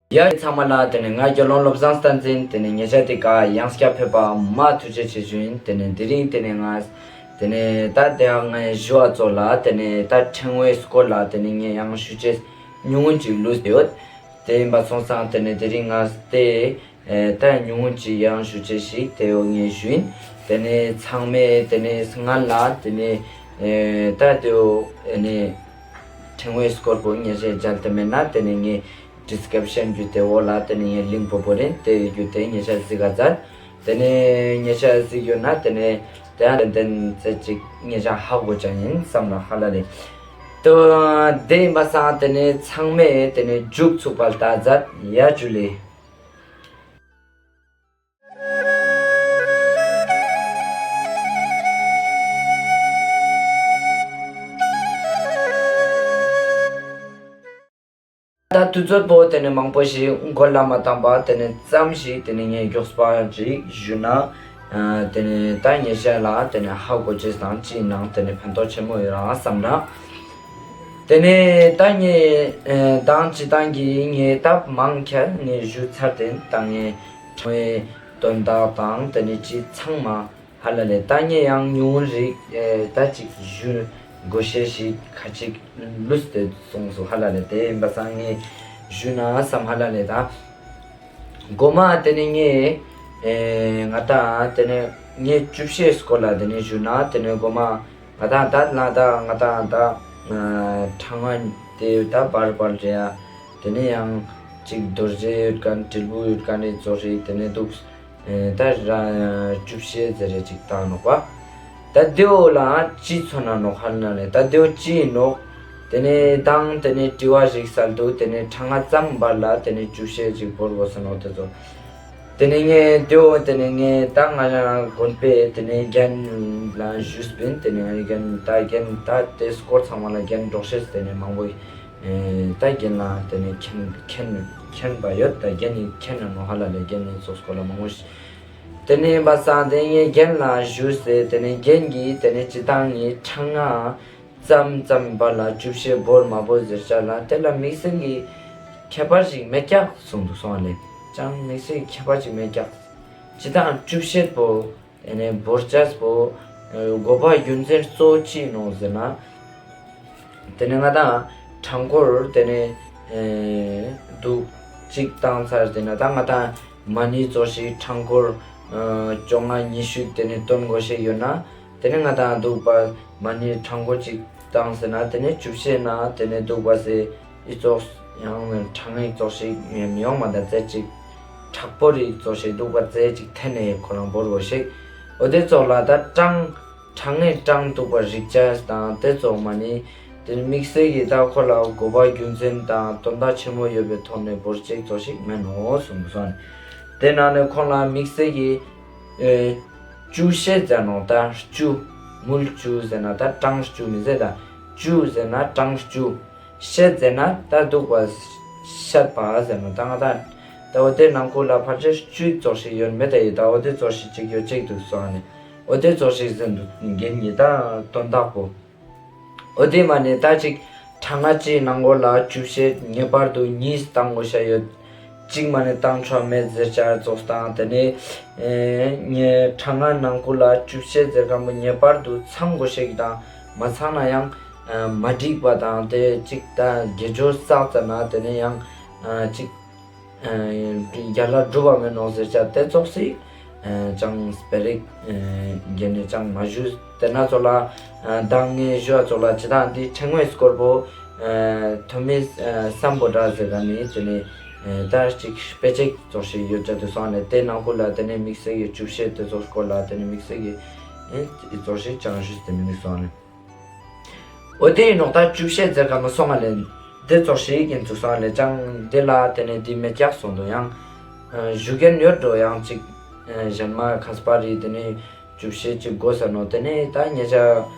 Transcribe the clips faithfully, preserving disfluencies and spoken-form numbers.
ཡ་ཚང་མ་ལ་དེ་ནས་ང་དགེ་སློང་བློ་བཟང་བསྟན་འཛིན། དེ་ནས་ཉེ་ཞ་དེ་ཀ་ཡང་སྐྱར་ཕེབས་པ་མ་ཐུགས་རྗེ་ཆེ་ཞུ་ཡིན། དེ་ནས་དེ་རིང་དེ་ནས་ང་དེ་ནས་ད་དེ་ཡང་ངའི་ཞུ་བ་ཚོ་ལ་དེ་ནས་ད་ཕྲེང་བའི་སྐོར་ལ་དེ་ནས་ངས་ཡང་ཞུ་ཅེས་ཉུང་ངུ་ཅིག་ལུས་ཡོད། དེ་ཡིན་པ་སོང་ཙང་དེ་ནས་དེ་རིང་ང་དེ་ཨེ་ད་ཉུང་ངུ་ཅིག་ཡང་ཞུ་ཅེས་ཤིག་དེ་ཡོ་ངས་ཞུ་ཡིན། དེ་ནས་ཚང་མས་དེ་ནས་སྔན་ལ་དེ་ནས་ཨེ་ད་དེ་ཡོ་ཨེ་ནས་ཕྲེང་བའི་སྐོར་པོ་ངས་ཞེས་མཇལ་ཏེ་མེད་ན་དེ་ནས་ངས་ཌིས་ཀིརིབ་ཤན་བརྒྱུད་དེ་འོག་ལ་དེ་ནས་ངས་ལིངྐ་པོ་བོར་ཡིན། དེ་བརྒྱུད་དེ་ཉེ་ཞ་གཟིགས་ག་མཛད། དེ་ནས་ཉེ་ཞ་གཟིགས་ཡོད་ན་དེ་ནས་དེ་ཡང་ཏན་ཏན་ཙེ་ཅིག་ཉེ་ཞ་ཧ་གོ་ཅན་ཡིན་བསམ་ན་ཧ་ལ་ལེ། དོ་དེ་ཡིན་པ་སང་དེ་ནས་ཚང་མས་དེ་ནས་མཇུག་ཚུགས་པ་ལྟ་མཛད། ཡ་ཇུ་ལེ། ད་དུས་ཚོད་པོ་དེ་ནས་མང་པོ་ཞིག་མགོ་ལ་མ་བཏང་པ་དེ་ནས་ཙམ་ཞིག་དེ་ནས་ངས་མགྱོགས་པ་ཅིག་ཞུ་ན། ཨ་དེ་ནས་ད་ཉེ་ཞ་ལ་དེ་ནས་ཧ་གོ་ཅེས་དང་ཅིའི་ནང་དེ་ནས་ཕན་ཐོགས་ཆེན་མོ་ཡོད་རང་བསམ་ན། དེ་ནས་ད་ངས་ཨ་དང་ཅི་དང་གི་ངས་ད་མང་ཁྱེར་ངས་ཞུ་ཚར་ཏེ་ད་ངས་ཕྲེང་བའི་དོན་དག་དང་དེ་ནས་ཅི་ཚང་མ་ཧ་ལ་ལེ། ད་ངས་ཡང་ཉུང་རིག་ཨེ་ད་ཅིག་ཞུ་དགོས་ཤེས་ཤིག་ཁ་ཅིག་ལུས་ཏེ་སོང་སོ་ཧ་ལ་ལེ། དེ་ཡིན་པ་སང་ངས་ཞུ་ན་བསམ་ཧ་ལ་ལེ། ད་མགོ་མ་དེ་ནས་ངས་ཨེ་ང་ད་དེ་ནས་ངས་བཅུ་བཤད་སྐོར་ལ་དེ་ནས་ཞུ་ན་དེ་ནས་མགོ་མ་ང་ད་ད་ལ་ད་ང་ད་ད་ཨ་ཕྲེང་བ་དེ་ད་བར་བར་རེ་ཡ་དེ་ནས་ཡང་ཅིག་རྡོ་རྗེ་ཡོད་མཁན་དྲིལ་བུ་ཡོད་མཁན་རེ་ཚོ་རེ་དེ་ནས་འདུག་ཨེ་ད་ར་བཅུ་བཤད་ཟེར་རེ་ཅིག་བཏང་ནོག་པ། ད་དེའོ་ལ་ཅི་མཚོན་ན་ནོག་ཧ་ལ་ལེ། ད་དེའོ་ཅི་ཡིན་ནོག་དེ་ནས་དང་དེ་ནས་དྲི་བ་ཞིག་སལ་འདུག་དེ་ནས་ཕྲེང་བ་ཙམ་བར་ལ་དེ་ནས་བཅུ་བཤད་ཅིག་བོར་དགོས་ས་ནོག་དེ་ཚོ། དེ་ནས་ངས་དེའོ་དེ་ནས་ངས་ད་ང་རང་དགོན་པའི་དེ་ནས་རྒན་ལ་ཞུས་པིན། དེ་ནས་རྒན་ད་རྒན་ད་དེ་སྐོར་ཚང་མ་ལ་རྒན་འགྲོགས་ཤེས་དེ་ནས་མང་པོ་ཨེ་ད་རྒན་ལ་དེ་ནས་མཁྱེན་མཁྱེན་མཁྱེན་པ་ཡོད། ད་རྒན་ནི་མཁྱེན་ན་ནོ་ཧ་ལ་ལེ། རྒན་ནི་ཚོགས་སྐོར་ལ་མང་པོ་ཞིག་དེ་ནས་ཡིན་པ་སང་དེ་ངས་རྒན་ལ་ཞུས་ཏེ་དེ་ནས་རྒན་གྱིས་དེ་ནས་སྤྱིར་བཏང་ངི་ཕྲེང་བ་ཙམ་ཙམ་བར་ལ་བཅུ་བཤད་བོར་མ་བོར་ཟེར་ཅ་ལ་དེ་ལ་དམིགས་བསལ་གྱི་ཁྱད་པར་ཞིག་མེད་ཀྱག་གསུངས་འདུག་སོང་ལེ། ཅང་དམིགས་བསལ་གྱི་ཁྱད་པར་ཞིག་མེད་ཀྱག་སྤྱིར་བཏང་བཅུ་བཤད་པོ་དེ་ནས་བོར་ཅས་པོ་དགོས་པ་རྒྱུ་མཚན་གཙོ་བོ་ཅི་ནོག་ཟེར་ན། དེ་ནས་ང་དང་ཕྲེང་སྐོར་དེ་ནས་ཨེ་འདུག་ཅིག་བཏང་ཚར་དེ་ན་ད་ང་དང་མ་ཎི་ཚོགས་ཤིག་ཕྲེང་སྐོར་ཨེ་བཅོ་ལྔ་ཉི་ཤུ་དེ་ནས་འདོན་དགོས་ཤེས་ཡོད་ན། དེ་ནས་ང་དང་འདུག་པ་མ་ཎི་ཕྲེང་སྐོར་ཅིག་བཏང་ཟེར་ན་དེ་ནས་བཅུ་བཤད་ན་དེ་ནས་འདུག་པ་ཟེར་ཨི་ཚོགས་ཡང་ཕྲེང་ངེག་ཚོགས་ཤིག་ཡོང་མ་ད་རྩེ་ཅིག་དྲག་པོ་རིག་ཚོགས་ཤིག་འདུག་པ་རྩེ་ཅིག་འཐེན་ནས་ཁོ་རང་བོར་དགོས་ཤེས། འོ་དེ་ཚོགས་ལ་ད་ཕྲེང་ཕྲེང་ངེག་ཕྲེང་འདུག་པ་རིག་ཅས་དང་དེ་ཚོགས་མ་ཎི་དེ་དམིགས་བསལ་གྱི་ད་ཁོ་ལ་དགོས་པ་རྒྱུ་མཚན་དང་དོན་དག་ཆེན་མོ་ཡོད་པའི་ཐོག་ནས་བོར་ཅེས་ཚོགས་ཤིག་མེན་ནོ་གསུངས་སོང་། དེ་ནང་ནས་ཁོང་ལ་དམིགས་བསལ་གྱི་ཨེ་བཅུ་བཤད་ཟེར་ནོག་ད་བཅུ་མུལ་བཅུ་ཟེར་ན་ད་ཕྲེང་བཅུ་མི་ཟེར་ད་བཅུ་ཟེར་ན་ཕྲེང་བཅུ། བཤད་ཟེར་ན་ད་འདུག་པ་བཤད་པ་ཟེར་ནོག་ད་ང་ད་ད་འོ་དེ་ནང་ཁུལ་ལ་ཕལ་ཆེར་བཅུ་ཡི་ཚོགས་ཤིག་ཡོད་མེད་ད་ཡི་ད་འོ་དེ་ཚོགས་ཤིག་ཅིག་ཡོད་ཅེས་འདུག་སོང་ནས་འོ་དེ་ཚོགས་ཤིག་ཟེར་འདུག་རྒན་ཉིད་ད་དོན་དག་པོ། འོ་དེ་མ་ནས་ད་ཅིག་ཕྲེང་ང་ཅིག་ནང་སྐོར་ལ་བཅུ་བཤད་ངེས་པར་དུ་གཉིས་བཏང་དགོས་ཤ་ཡོད། གཅིག་མ་ནས་བཏང་ཆོག་མེད་ཟེར་ཅ་ཚོགས་དང་དེ་ནས་ཨེ་ངས་ཕྲེང་ང་ནང་ཁུལ་ལ་བཅུ་བཤད་ཟེར་མཁན་པོ་ངེས་པར་དུ་ཚང་དགོས་ཤེས་ཀྱི་དང་མ་ཚང་ན་ཡང་ཨ་མ་འགྲིག་པ་དང་དེ་གཅིག་ད་དགེ་སྦྱོར་བསགས་ཙ་ན་དེ་ནས་ཡང་ཨ་གཅིག་ཨ་ཡར་ལ་སྒྲུབ་པ་མེན་ནོག་ཟེར་ཅ་དེ་ཚོགས་སི་ཨ་ཅང་སྤེ་རིག་ཨ་རྒྱན་ནས་ཅང་མ་ཞུས། དེ་ན་ཚོགས་ལ་ཨ་མདང་ངས་ཞུ་བ་ཚོགས་ལ་ཅི་དང་འདི་ཕྲེང་བའི་སྐོར་པོ་ཨ་ཐོན་མི་ཨ་སམ་བྷོ་ཊ་ཟེར་ག་ནི་དེ་ནས་ཨ་ད་ཅིག་དཔེ་ཆ་ཚོགས་ཤིག་ཡོད་ཅ་དུ་སོང་ནས་དེ་ནང་ཁུལ་ལ་དེ་ནས་དམིགས་བསལ་གྱི་བཅུ་བཤད་དེ་ཚོགས་སྐོར་ལ་དེ་ནས་དམིགས་བསལ་གྱི་ཨེ་ཚོགས་ཤིག་ཅང་ཞུས་ཏེ་མི་ནུས་སོང་ནས། འོ་དེ་ཡིན་ནོག་ད་བཅུ་བཤད་ཟེར་ག་མ་སོང་ང་ལེ། དེ་ཚོགས་ཤིག་ཡིན་ཚུགས་སོང་ང་ལེ་ཅང་དེ་ལ་དེ་ནས་དེ་མེད་ཀྱག་སོང་དུ་ཡང་ཨ་ཞུ་མཁན་ཡོད་འགྲོ་ཡང་ཅིག་ཨ་གཞན་མ་ཁས་པ་རེ་དེ་ནས་བཅུ་བཤད་ཅིག་དགོས་ས་ནོག་དེ་ནས་ད་ཉེ་ཆ་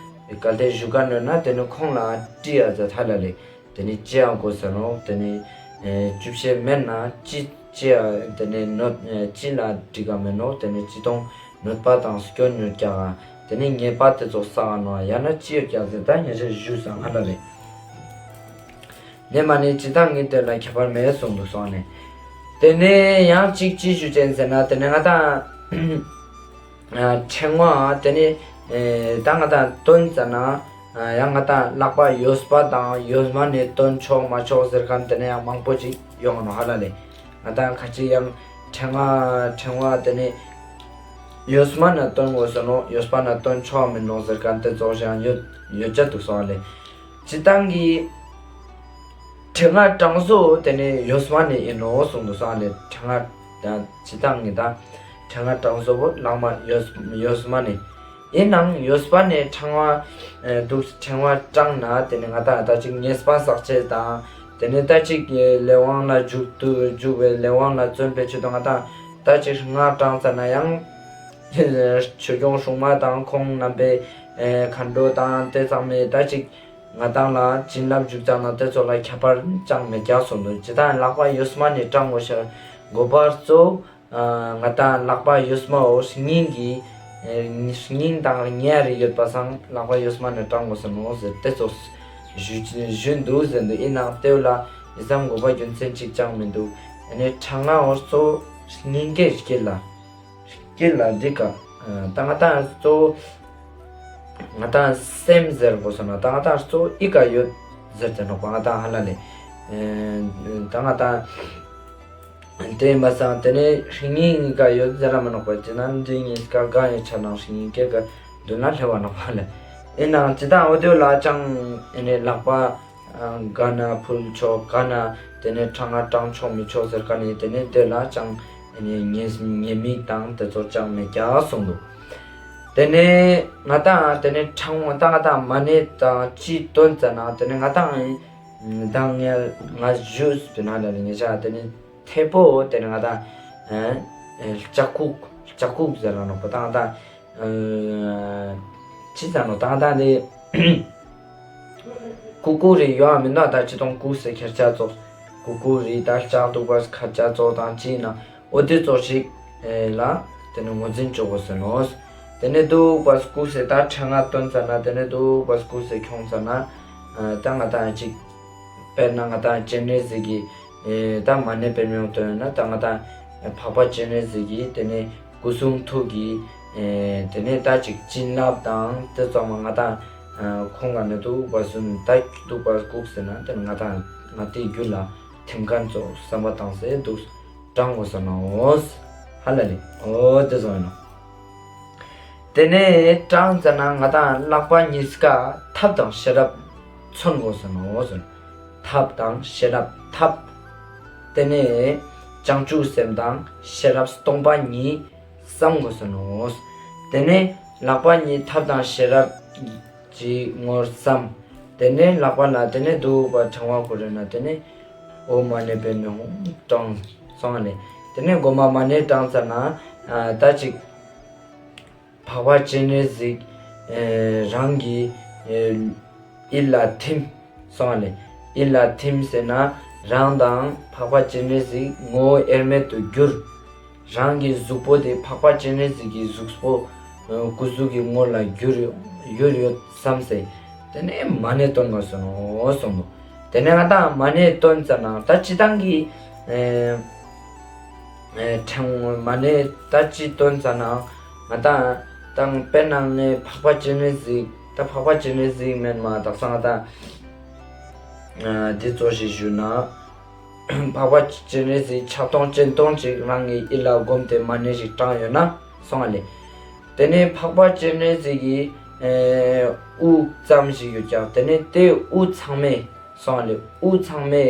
གལ་ཏེ་ཞུ་མཁན་ཡོད་ན་དེ་ནས་ཁོང་ལ་དྲི་ཡ་ཛ་ཐ་ལ་ལེ། དེ་ནས་ཅི་ཡང་དགོས་ས་ནོག་དེ་ནས་ཨེ་བཅུ་བཤད་མེད་ན་ཅི་ཅི་ཡང་དེ་ནས་གནོད་ཨེ་ཅི་ལ་འགྲིག་ག་མེད་ནོག་དེ་ནས་ཅི་དང་གནོད་པ་དང་སྐྱོན་ཡོད་ཀྱག་དེ་ནས་ཉེས་པ་དེ་ཚོགས་བསགས་ནོག་ཡང་ན་ཅི་ཡོད་ཀྱག་ཟེར་ད་ཉེ་ཆ་ཞུས་སང་ཧ་ལ་ལེ། ནས་མ་ནས་ཅི་དང་ངའི་དོན་ལ་ཁྱད་པར་མེད་གསུངས་འདུག་སོང་ནས། དེ་ནས་ཡང་གཅིག་ཅི་ཞུ་ཅན་ཟེར་ན་དེ་ནས་ང་དང་ཨ་ཕྲེང་བ་དེ་ནས་ཨེ་ད་ང་དང་བཏོན་ཙ་ན་ཨ་ཡང་ང་དང་ལག་པ་གཡས་པ་དང་གཡོན་མ་ནས་བཏོན་ཆོག་མ་ཆོག་ཟེར་མཁན་དེ་ནས་ཡང་མང་པོ་ཅིག་ཡོང་ནོག་ཧ་ལ་ལེ། ང་དང་ཁ་ཅིག་ཡང་ཕྲེང་བ་ཕྲེང་བ་དེ་ནས་གཡོན་མ་ནས་བཏོན་དགོས་ཟེར་ནོག། གཡས་པ་ནས་བཏོན་ཆོག་མིན་ནོག་ཟེར་མཁན་དེ་ཙོགས་ཤིག་ཡང་ཡོད་ཡོད་ཅ་འདུག་སོང་ལེ། སྤྱིར་བཏང་གི་ཕྲེང་བ་དྲང་སོ་དེ་ནས་གཡོན་མ་ནས་ཡིན་ནོག་གསུངས་འདུག་སོང་ལེ། ཕྲེང་བ་དང་སྤྱིར་བཏང་གི་ད་ཕྲེང་བ་དྲང་སོ་བོ་ལག་མ་གཡོན་གཡོན་མ་ནས་ཡིན་ནའང་གཡོན་པ་ནས་ཕྲེང་བ་ཨེ་འདུག་ཕྲེང་བ་དྲངས་ན་དེ་ནས་ང་དང་ད་ཅིག་ཉེས་པ་བསགས་ཅེས་དང་དེ་ནས་ད་ཅིག་ལས་དབང་ལ་འཇུག་ཏུ་འཇུག་པའི་ལས་དབང་ལ་བརྩོན་པའི་ཆེད་དུ་ང་དང་ད་ཅིག་སྔགས་བགྲངས་ཙ་ན་ཡང་ཆོས་སྐྱོང་སྲུང་མ་དང་ཁོང་རྣམ་པའི་ཨེ་མཁའ་འགྲོ་དང་དེ་ཚང་མས་ད་ཅིག་ང་དང་ལ་བྱིན་རླབས་འཇུག་ཙ་ན་དེ་ཚོ་ལ་ཁྱད་པར་ཅང་མེད་ཀྱག་གསུངས་འདུག། ཇི་ལྟར་ལག་པ་གཡོན་མ་ནས་དྲང་དགོས་ཤེས་དགོས་པ་གཙོ་བོ་ཨ་ང་དང་ལག་པ་གཡོན་མའོ་སྙིང་གི་ཨེ་སྙིང་དང་ཉེ་རེ་ཡོད་པ་སང་ལག་པ་གཡོན་མ་ནས་དྲང་དགོས་ཟེར་ནོག་ཟེར་དེ་ཚོ་ཞུ་ཞུ་འདུག་ཟེར་འདུག། ཡིན་ནའང་དེ་ལ་ཡིད་བསམ་དགོས་པ་རྒྱུ་མཚན་གཅིག་ཅང་མི་འདུག། ཨ་ནི་ཕྲེང་བའོ་གཙོ་བོ་སྙིང་གའི་དཀྱིལ་ལ་དཀྱིལ་ལ་འདི་ཀ་ད་ང་དང་གཙོ་བོ་ང་དང་སེམས་ཟེར་དགོས་ཟེར་ན་ད་ང་དང་གཙོ་བོ་ཨི་ཀ་ཡོད་ཟེར་ཏེ་ནོག་པ། ང་དང་ཧ་ལ་ལེ་ཨེ་ད་ང་དང་དེ་མ་སང་དེ་ནས་སྙིང་ག་ཡོད་ཟེར་ར་མ་ནོག་པ། ཅི་ན་འདི་གཉིས་ཀ་ག་ཡོད་ཆ་ནང་སྙིང་གའི་ཀ་མདུན་ལ་སླེབས་པ་ནོག་པ་ལེ། ཡིན་ནའང་ཅི་དང་འོ་དེ་ལ་ཅང་ཨེ་ནས་ལག་པ་ག་ན་ཕུལ་ཆོག་ག་ན་དེ་ནས་ཕྲེང་བ་དྲང་ཆོག་མི་ཆོག་ཟེར་མཁན་ནི་དེ་ནས་དེ་ལ་ཅང་ཨེ་ནས་ཉེས་ཉེས་དམིགས་དང་དེ་ཚོ་ཅང་མེད་ཀྱག་གསུངས་འདུག། དེ་ནས་ང་དང་དེ་ནས་ཕྲེང་བ་ད་ང་དང་མ་ཎི་དང་ཅི་བཏོན་ཙ་ན་དེ་ནས་ང་དང་ཨེ་ད་ངས་ང་ཞུས་པའི་ནང་ལ་ལེ་ངེད་ཅག་དེ་ནས་ཐེ་པོ་དེ་ནས་ང་དང་ཨེ་ལྕགས་ཁུག་ལྕགས་ཁུག་ཟེར་ལ་ནོག་པ། ད་ང་དང་ཨེ་ཅི་ཟེར་ནོག། ད་ང་དང་དེ་ཀུ་ཀུ་རི་ཡོད་མིན་ན་ད་ཅི་དང་ཀུ་སེ་ཁྱེར་ཆ་ཙོགས་ཀུ་ཀུ་རི་ད་ལྕགས་འདུག་པ་ཁྱེར་ཆ་ཙོགས་དང་ཅི་ན་འོ་དེ་ཙོགས་ཤིག་ལ་དེ་ནས་ངོས་འཛིན་བཅོ་དགོས་ཟེར་ནོག། དེ་ནས་འདུག་པ་ཀུ་སེ་ད་ཕྲེང་བ་བཏོན་ཙ་ན་དེ་ནས་འདུག་པ་ཀུ་སེ་ཁྱོངས་ཙ་ན་ད་ང་དང་ཅིག་དཔེར་ན་ང་དང་སྤྱན་རས་གཟིགས་ཀྱི་ཨེ་ད་མ་ཎི་པདྨེ་བཏོན་ན་ད་ང་དང་འཕགས་པ་སྤྱན་རས་གཟིགས་ཀྱི་དེ་ནས་སྐུ་གསུང་ཐུགས་ཀྱི་ཨེ་དེ་ནས་ད་ཅིག་བྱིན་རླབས་དང་དེ་ཚང་མ་ང་དང་ཁོང་ག་ནས་འདུག་པ་བཟུང་ད་འདུག་པ་བཀུག་ཟེར་ན་དེ་ནས་ང་དང་ང་དེའི་རྒྱུད་ལ་ཐིམ་མཁན་ཚོ་བསམ་པ་བཏང་སེ་འདུག་དྲང་དགོས་ཟེར་ནོག། ཧ་ལ་ལེ། འོ་དེ་ཚོ་ཡིན་ནོག། དེ་ནས་དྲང་ཙ་ན་ང་དང་ལག་པ་གཉིས་ཀ་ཐབས་དང་ཤེས་རབ་མཚོན་དགོས་ཟེར་ནོག་ཟེར། ཐབས་དང་ཤེས་རབ་ཐབས། དེ་ནས་བྱང་ཆུབ་སེམས་དང་ཤེས་རབ་སྟོང་པ་ཉིད་བསམ་དགོས་ཟེར་ནོག། དེ་ནས་ལག་པ་གཉིས་ཐབས་དང་ཤེས་རབ་ཀྱི་ངོར་བསམ། དེ་ནས་ལག་པ་ལ་དེ་ནས་འདུག་པ་ཕྲེང་བ་ཁུར་ན་དེ་ནས་ཨོཾ་མ་ཎི་པདྨེ་ཧཱུྃ་དྲང་སོང་ལེ། དེ་ནས་མགོ་མ་མ་ཎི་དྲང་ཙ་ན་ད་ཅིག་འཕགས་པ་སྤྱན་རས་གཟིགས་རང་གི་ཡིད་ལ་ཐིམ་སོང་ལེ། ཡིད་ལ་ཐིམ་ཟེར་ན་རང་དང་འཕགས་པ་སྤྱན་རས་གཟིགས་ངོ་བོ་དབྱེར་མེད་དུ་གྱུར། རང་གི་གཟུགས་པོ་དེ་འཕགས་པ་སྤྱན་རས་གཟིགས་ཀྱི་གཟུགས་པོ་སྐུ་གཟུགས་ཀྱི་ངོ་ལ་གྱུར་ཡོད་བསམ་སེ། དེ་ནས་མ་ཎི་བཏོན་དགོས་ཟེར་ནོག་གསུངས་འདུག། དེ་ནས་ང་དང་མ་ཎི་བཏོན་ཙ་ན་ད་སྤྱིར་བཏང་གི་ཨེ་ཨེ་ཕྲེང་མ་ཎི་ད་ཅི་བཏོན་ཙ་ན་ང་དང་དང་དཔེར་ན་ངས་འཕགས་པ་སྤྱན་རས་གཟིགས་ད་འཕགས་པ་སྤྱན་རས་གཟིགས་མན་མ་དག་ས་ང་དང་ཨ་འདི་ཙོགས་ཤིག་ཞུ་ན། འཕགས་པ་སྤྱན་རས་གཟིགས་ཕྱག་སྟོང་སྤྱན་སྟོང་ཅིག་རང་གི་ཡིད་ལ་བསྒོམས་ཏེ་མ་ཎི་ཞིག་བགྲངས་ཡོད་ན་སོང་ང་ལེ། དེ་ནས་འཕགས་པ་སྤྱན་རས་གཟིགས་ཀྱི་ཨེ་དབུ་ཙམ་ཞིག་ཡོད་ཀྱག། དེ་ནས་དེ་དབུ་ཚང་མའི་སོང་ང་ལེ། དབུ་ཚང་མའི་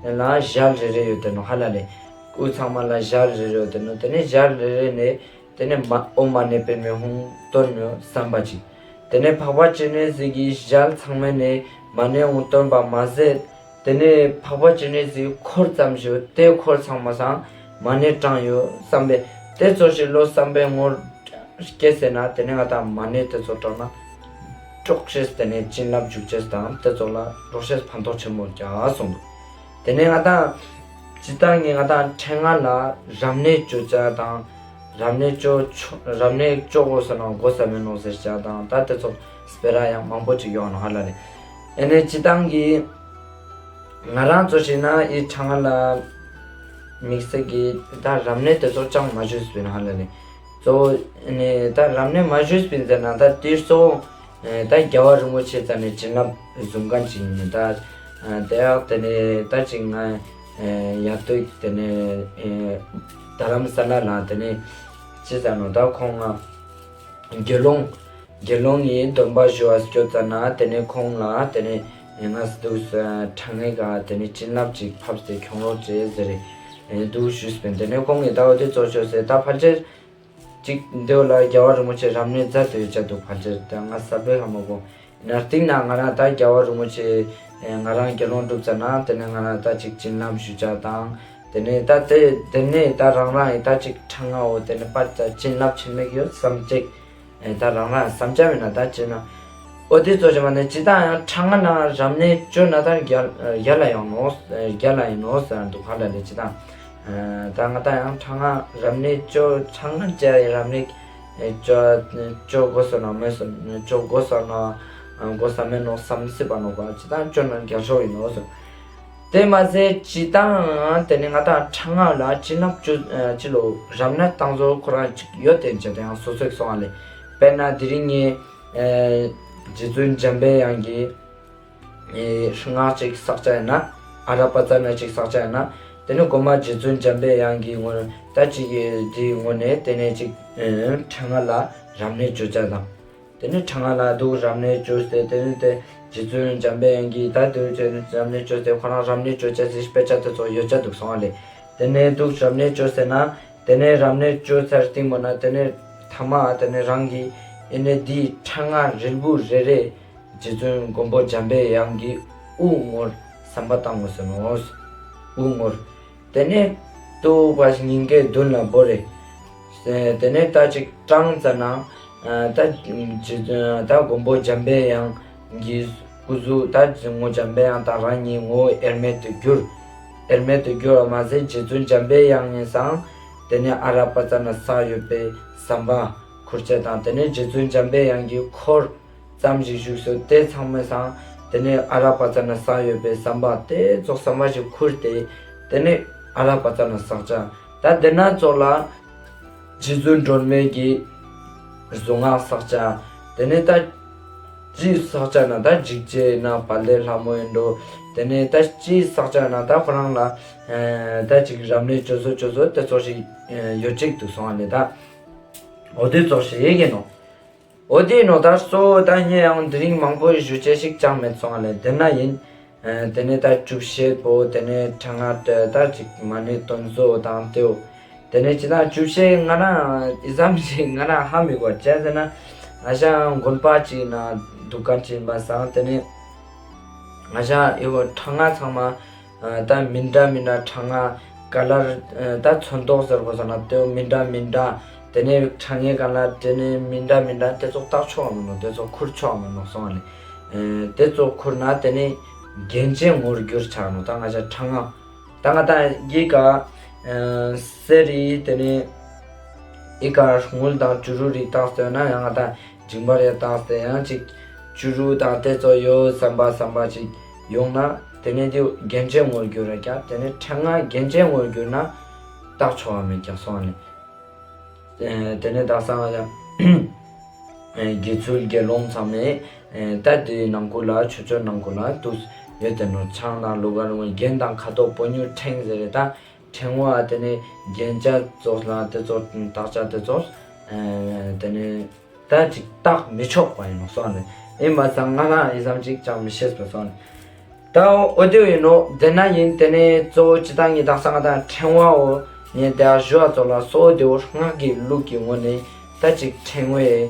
ལ་ཞལ་རེ་རེ་ཡོད་དེ་ནོག་ཧ་ལ་ལེ། དབུ་ཚང་མ་ལ་ཞལ་རེ་རེ་ཡོད་དེ་ནོག། དེ་ནས་ཞལ་རེ་རེ་ནས་དེ་ནས་མ་ཨོཾ་མ་ཎི་པདྨེ་ཧཱུྃ་བཏོན་ཡོད་བསམ་པ་ཅིག། དེ་ནས་འཕགས་པ་སྤྱན་རས་གཟིགས་ཀྱི་ཞལ་ཚང་མའི་ནས་མ་ཎི་ཧཱུྃ་བཏོན་པ་མ་ཟད། དེ་ནས་འཕགས་པ་སྤྱན་རས་གཟིགས་འཁོར་ཙམ་ཞིག་དེ་འཁོར་ཚང་མ་སང་མ་ཎི་བགྲངས་ཡོད་བསམ་པས་དེ་ཙོགས་ཤིག་བློ་བསམ་པའི་ངོར་སྐྱེས་ཟེར་ན་དེ་ནས་ང་དང་མ་ཎི་དེ་ཙོགས་བགྲངས་ན་འགྲོགས་ཤེས་དེ་ནས་བྱིན་རླབས་འཇུག་ཅེས་དང་དེ་ཙོགས་ལ་འགྲོགས་ཤེས་ཕན་ཐོགས་ཆེན་མོ་ཀྱག་གསུངས་འདུག། དེ་ནས་ང་དང་སྤྱིར་བཏང་གི་ང་དང་ཕྲེང་བ་ལ་རབ་གནས་བཅོ་ཅེས་དང་རབ་གནས་བཅོ་ཆོ་རབ་གནས་བཅོ་དགོས་ཟེར་ན་དགོས་ས་མེད་ནོག་ཟེར་ཅེས་དང་ད་དེ་ཙོགས་སྤེ་ར་ཡང་མང་པོ་ཅིག་ཡོང་ནོག་ཧ་ལ་ལེ། ཨེ་ནས་སྤྱིར་བཏང་གི་ང་རང་ཚོ་ཞིག་ན་ཨི་ཕྲེང་བ་ལ་ དམིགས་བསལ་གྱི་ད་རབ་གནས་དེ་ཚོ་ཅང་མ་ཞུས་པིན་ཧ་ལ་ནི། གཙོ་བོ་ནི་ད་རབ་གནས་མ་ཞུས་པིན་ཟེར་ན་ད་དེ་གཙོ་བོ་ད་རྒྱལ་བ་རིན་པོ་ཆེ་ཙ་ནས་བྱིན་རླབས་བཟུང་མཁན་ཅིག་ཡིན་ནི་ད། དེ་ཡང་དེ་ནས་ད་ཅིག་ང་ཡ་ཏོ་དེ་ནས་རྡ་རམ་ས་ལ་ལ་དེ་ནས་ཅི་ཟེར་ནོ་ད་ཁོང་ང་དགེ་སློང་དགེ་སློང་ཡི་སྡོམ་པ་ཞུ་བ་སྐྱོད་ཙ་ན་དེ་ནས་ཁོང་ལ་དེ་ནས་ང་སྡུག་ཁྲང་ངེ་ག་དེ་ནས་བྱིན་རླབས་ཅིག་ཕབ་སྟེ་ཁྱོང་རོགས་བྱེད་ཟེར་རེ་འདུག་ཞུས་པིན། དེ་ནས་ཁོང་གིས་ད་འོ་དེ་གཙོ་ཆོས་ཟེར་ད་ཕལ་ཆེར་ཅིག་འདི་བོ་ལ་རྒྱལ་བ་རིན་པོ་ཆེ་རབ་གནས་མཛད་དེ་ཡོད་ཆ་འདུག་ཕལ་ཆེར་ད་ང་ས་བོན་ཧ་མ་གོ། ན་སྟིང་ན་ང་རང་ད་རྒྱལ་བ་རིན་པོ་ཆེ་ང་རང་དགེ་སློང་སྒྲུབ་ཙ་ན་དེ་ནས་ང་རང་ད་ཅིག་བྱིན་རླབས་ཞུ་ཆ་དང་། དེ་ནས་ད་དེ་དེ་ནས་ད་རང་རང་ཡི་ད་ཅིག་ཁྲང་ངའོ་དེ་ནས་པ་ད་བྱིན་རླབས་ཆེན་མེད་ཡོད་བསམ་ཅིག་ད་རང་རང་བསམ་ཆ་མེད་ན་ད་ཅི་ན། འོ་དེ་གཙོ་ཆེ་མ་ནས་ཅི་ད་ཡང་ཁྲང་ང་ན་རབ་གནས་བཅོ་ན་ད་རྒྱལ་རྒྱལ་ལ་ཡང་ནོ་རྒྱལ་ལ་ཡིན་ནོ་ཟེར་འདུག་ཧ་ལ་ལེ་ཅི་ད། ད་ང་ད་ཡང་ཁྲང་ང་རབ་གནས་བཅོ་ཁྲང་ང་ཅི་རབ་གནས་བཅོ་བཅོ་དགོས་སོ་ན་མེད་སོ་བཅོ་དགོས་སོ་ན་དགོས་ས་མེད་ནོ་བསམ་སྲིད་པ་ནོ་ག་ཅི་ད་བཅོ་ན་རྒྱལ་ཤོས་ཡིན་ནོ་ཟེར། དེ་མ་ཟད་ཅི་ད་དེ་ནས་ང་ད་ཁྲང་ང་ལ་བྱིན་རླབས་བཅོ་ཅི་ལོ་རབ་གནས་བཏང་བཟོ་ཁོ་རང་ཅིག་ཡོད་དེ་ཅི་ད་ཡང་སོ་སོའི་སོང་ང་ལེ། དཔེར་ན་དེ་རིང་ངས་རྗེ་བཙུན་འཇམ་པའི་དབྱངས་ཀྱི་སྔགས་ཅིག་བསགས་ཆ་ཡིན་ན། ཨ་ར་པ་ཙ་ན་ཅིག་བསགས་ཆ་ཡིན་ན། དེ་ནས་གོ་མ་རྗེ་བཙུན་འཇམ་པའི་དབྱངས་ཀྱི་ངོ་ད་ཅིག་གི་དེའི་ངོ་ནས་དེ་ནས་ཅིག་ཁྲང་ང་ལ་རབ་གནས་བཅོ་ཆ་དང་། དེ་ནས་ཁྲང་ང་ལ་འདུག་རབ་གནས་བཅོས་ཏེ་དེ་ནས་དེ་རྗེ་བཙུན་འཇམ་པའི་དབྱངས་ཀྱི་ད་དེ་རབ་གནས་བཅོས་ཏེ་ཁོ་རང་རབ་གནས་བཅོ་ཆ་ཟེར་དཔེ་ཆ་དེ་ཚོ་ཡོད་ཆ་འདུག་སོང་ང་ལེ། དེ་ནས་འདུག་རབ་གནས་བཅོས་ཟེར་ན། དེ་ནས་རབ་གནས་བཅོ་ཚར་སྟིང་མོ་ན་དེ་ནས་ཐ་མ་དེ་ནས་རང་གི་ཨེ་ནས་འདི་ཁྲང་ང་རིལ་བུ་རེ་རེ་རྗེ་བཙུན་མགོན་པོ་འཇམ་པའི་དབྱངས་ཀྱི་དབུ་ངོར་བསམ་པ་བཏང་དགོས་ཟེར་ནོ། དབུ་ངོར། དེ་ནས་ཏོ་བ་སྙིང་གའི་མདུན་ལ་བོར་རེ། དེ་ནས་ད་ཅིག་བགྲངས་ཙ་ན་ད་ད་མགོན་པོ་འཇམ་པའི་དབྱངས་ཀྱི་སྐུ་གཟུགས་ད་ངོ་འཇམ་པའི་དབྱངས་དང་རང་གཉིས་ངོ་བོ་དབྱེར་མེད་དུ་གྱུར། དབྱེར་མེད་དུ་གྱུར་བ་མ་ཟད་རྗེ་བཙུན་འཇམ་པའི་དབྱངས་ཉིད་སང་དེ་ནས་ཨ་ར་པ་ཙ་ན་བསགས་ཡོད་པའི་བསམ་པ་ཁུར་ཆ་དང་དེ་ནས་རྗེ་བཙུན་འཇམ་པའི་དབྱངས་ཀྱི་འཁོར་ཙམ་ཞིག་བཞུགས་སོ་དེ་ཚང་མའི་སང་དེ་ནས་ཨ་ར་པ་ཙ་ན་བསགས་ཡོད་པའི་བསམ་པ་དེ་ཚོགས་བསམ་པ་ཞིག་ཁུར་ཏེ་དེ་ནས་ཨ་ར་པ་ཙ་ན་བསགས་ཆ་ད་དེ་ན་ཚོགས་ལ། རྗེ་བཙུན་སྒྲོལ་མའི་གི་གཟུངས་སྔགས་བསགས་ཆ། དེ་ནས་ད་ཅི་བསགས་ཆ་ན་ད་འཇིགས་བྱེད་ན་དཔལ་ལྡན་ལྷ་མོ་ཡིན་འགྲོ། དེ་ནས་ད་ཅི་བསགས་ཆ་ན་ད་ཁོ་རང་ལ་ད་ཅིག་རབ་གནས་བཅོ་བཟོ་བཅོ་བཟོ་དེ་ཚོགས་ཤིག་ཡོད་ཅིག་འདུག་སོང་ང་ལེ་ད། འོ་དེ་ཚོགས་ཤིག་ཡིན་ནོ། འོ་དེ་ནོ་ད་གཙོ་བོ་ད་ངས་ཡང་དེ་རིང་མང་པོ་ཞུ་ཆ་ཞིག་ཅང་མེད་སོང་ང་ལེ་དེ་ན་ཡིན། དེ་ནས་ད་བཅུ་བཤད་པོ་དེ་ནས་ཁྲང་ང་ད་ཅིག་མ་ཎི་འདོན་བཟོ་དང་དེའོ། དེ་ནས་ཅི་ད་བཅུ་བཤད་ང་རང་ཨི་ཙམ་ཞིག་ང་རང་ཧ་མི་གོ་ཅི་ཟེར་ན་ང་ཞ་དགོན་པ་ཅིག་ན་འདུག་མཁན་ཅིག་ཡིན་པ་སང་དེ་ནས་ང་ཞ་ཨི་བོ་ཁྲང་ང་ཚང་མ་ད་མི་འདྲ་མི་འདྲ་ཁྲང་ང་ཀ་ལར་ད་ཚོན་མདོག་ཟེར་བོ་སོང་ན་དེའོ་མི་འདྲ་མི་འདྲ། དེ་ནས་ཁྲང་ངའི་ཀ་ལར་དེ་ནས་མི་འདྲ་མི་འདྲ་དེ་ཚོགས་བཏགས་ཆོག་མི་ནོ་དེ་ཚོགས་ཁུར་ཆོག་མི་ནོ་སོང་ང་ལེ། དེ་ཚོགས་ཁུར་ན་དེ་ནས་རྒྱན་ཅན་ངོར་གྱུར་ཆ་ནོ་ད་ང་ཞ་ཁྲང་ང་ད་ང་ད་ཡི་ཀ་གསེར་རི་དེ་ནས་ཨི་ཀ་དངུལ་དང་བྱུ་རུ་རིགས་བཏགས་ཏེ་ན་ཡང་ང་ད་མཇིང་པར་ཡ་བཏགས་ཏེ་ཡང་ཅིག་བྱུ་རུ་དང་དེ་ཚོ་ཡོད་བསམ་པ་བསམ་པ་ཅིག་ཡོང་ན་དེ་ནས་དེ་རྒྱན་ཅན་ངོར་གྱུར་ར་ཀྱང་དེ་ནས་ཁྲང་ང་རྒྱན་ཅན་ངོར་གྱུར་ན་བཏགས་ཆོག་པ་མེད་ཀྱང་སོང་ནས། དེ་ནས་དག་ས་ང་ཡང་དགེ་ཚུལ་དགེ་སློང་ཚང་མས་ད་དེའི་ནང་ཁུལ་ལ་ཆོས་ཆོས་ནང་ཁུལ་ལ་དུ་ཡོད་དེ་ནོ་ཆང་དང་ལུག་ག་རུང་རྒྱན་དང་ཁ་དོག་པོ་ཉུལ་ཕྲེང་ཟེར་རེ་ད་ཕྲེང་བ་དེ་ནས་རྒྱན་ཆ་ཚོགས་ལ་དེ་ཚོགས་དག་ཆ་དེ་ཚོགས་དེ་ནས། ད་ཅིག་བཏགས་མི་ཆོག་པ་ཡིན་ནོ་སོང་ནས། ཡིན་པ་སང་ང་རང་ཨི་ཙམ་ཅིག་ཅང་མི་ཤེས་པ་སོང་ནས། ད་འོ་དེ་ཡིན་ནོ་དེ་ན་ཡིན་དེ་ནས་གཙོ་བོ་ཅི་ད་ངས་དག་ས་ང་ད་ཕྲེང་བའོ་ངས་དེ་ཨ་ཞུ་བ་ཚོ་ལ་གཙོ་བོ་དེ་བོ་སྔགས་ཀྱི་ལུགས་ཀྱི་ངོ་ནས་ད་ཅིག་ཕྲེང་བའི་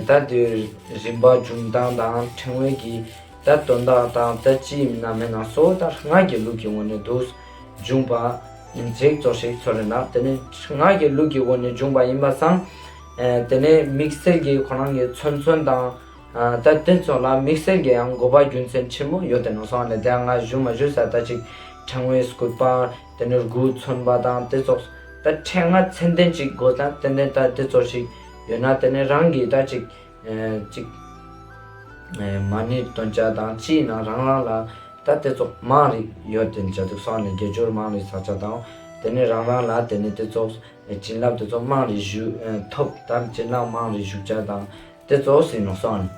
ད་དེ་རིམ་པ་འབྱུང་སྟངས་དང་ཕྲེང་བའི་གི་ད་དོན་དག་དང་ད་ཅི་ཡིན་ན་མེད་ན་གཙོ་བོ་ད་སྔགས་ཀྱི་ལུགས་ཀྱི་ངོ་ནས་འདུག་འབྱུང་པ་ཡིན་ཅིག་གཙོ་ཞིག་ཚོར་རེ་ན་དེ་ནས་སྔགས་ཀྱི་ལུགས་ཀྱི་སྒོ་ནས་འབྱུང་པ་ཡིན་པ་སང་། དེ་ནས་དམིགས་བསལ་གྱི་ཁོ་རང་གི་མཚོན་མཚོན་དང་། ད་དེ་ཚོ་ལ་དམིགས་བསལ་གྱི་ཡང་དགོས་པ་རྒྱུ་མཚན་ཆེན་མོ་ཡོད་དེ་ནོ་སོང་ནས་དེ་ཡང་ང་ཞུ་མ་ཞུ་ས་ད་ཅིག་ཕྲེང་བའི་སྐུད་པ་དེ་ནས་དགུ་མཚོན་པ་དང་དེ་ཚོགས་ད་ཕྲེང་ང་མཚན་ལྡན་ཅིག་དགོས་དང་ཏན་ཏན་ད་དེ་ཚོ་ཞིག་ཡོད་ན་དེ་ནས་རང་གི་ད་ཅིག་ཅིག་མ་ཎི་འདོན་ཆ་དང་ཅིའི་ནང་རང་རང་ལ་ད་དེ་ཚོགས་མང་རིགས་ཡོད་དེ་ནོ་ཅ་དུག་སོང་ནས་དགེ་སྦྱོར་མང་རིགས་བསགས་ཆ་དང་ ཏེ་ནེ་རང་རང་ལ་ཏེ་ནེ་ཏེ་ཙོགས་བྱིན་རླབས་ཏེ་ཙོགས་མང་རེ་ཞུ་ཨ་ཐོབ་དང་བྱིན་རླབས་མང་རེ་ཞུགས་ཅེས་དང་ཏེ་ཙོགས་ཨིན་ནོག་སོང་།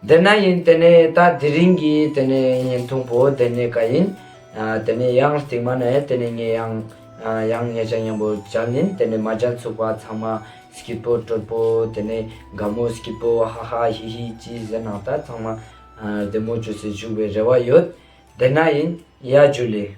ཏེ་ནེ་ཨིན་ཏེ་ནེ་ད་དེ་རིང་གི་ཏེ་ནེ་བརྙན་ཐུང་པོ་ཏེ་ནེ་ཀ་ཨིན། ཨ་ཏེ་ནེ་ཡང་རྟིང་མ་ནེ་ཏེ་ནེ་ངས་ཡང་ཨ་ཡང་ཉེ་ཞ་མཉམ་པོ་མཇལ་ཨིན། ཏེ་ནེ་མ་མཇལ་ཚུག་པ་ཚང་མ་སྐྱིད་པོ་སྤྲོ་པོ་ཏེ་ནེ་དགའ་མོ་སྐྱིད་པོ་ཧ་ཧ་ཧི་ཧི་ཅི་ཟེར་ནང་ད་ཚང་མ་ཨ་བདེ་མོ་ཅོས་སེ་བཞུགས་པའི་རེ་བ་ཡོད། ཏེ་ནེ་ཨིན། ཡ་ཇུ་ལེ།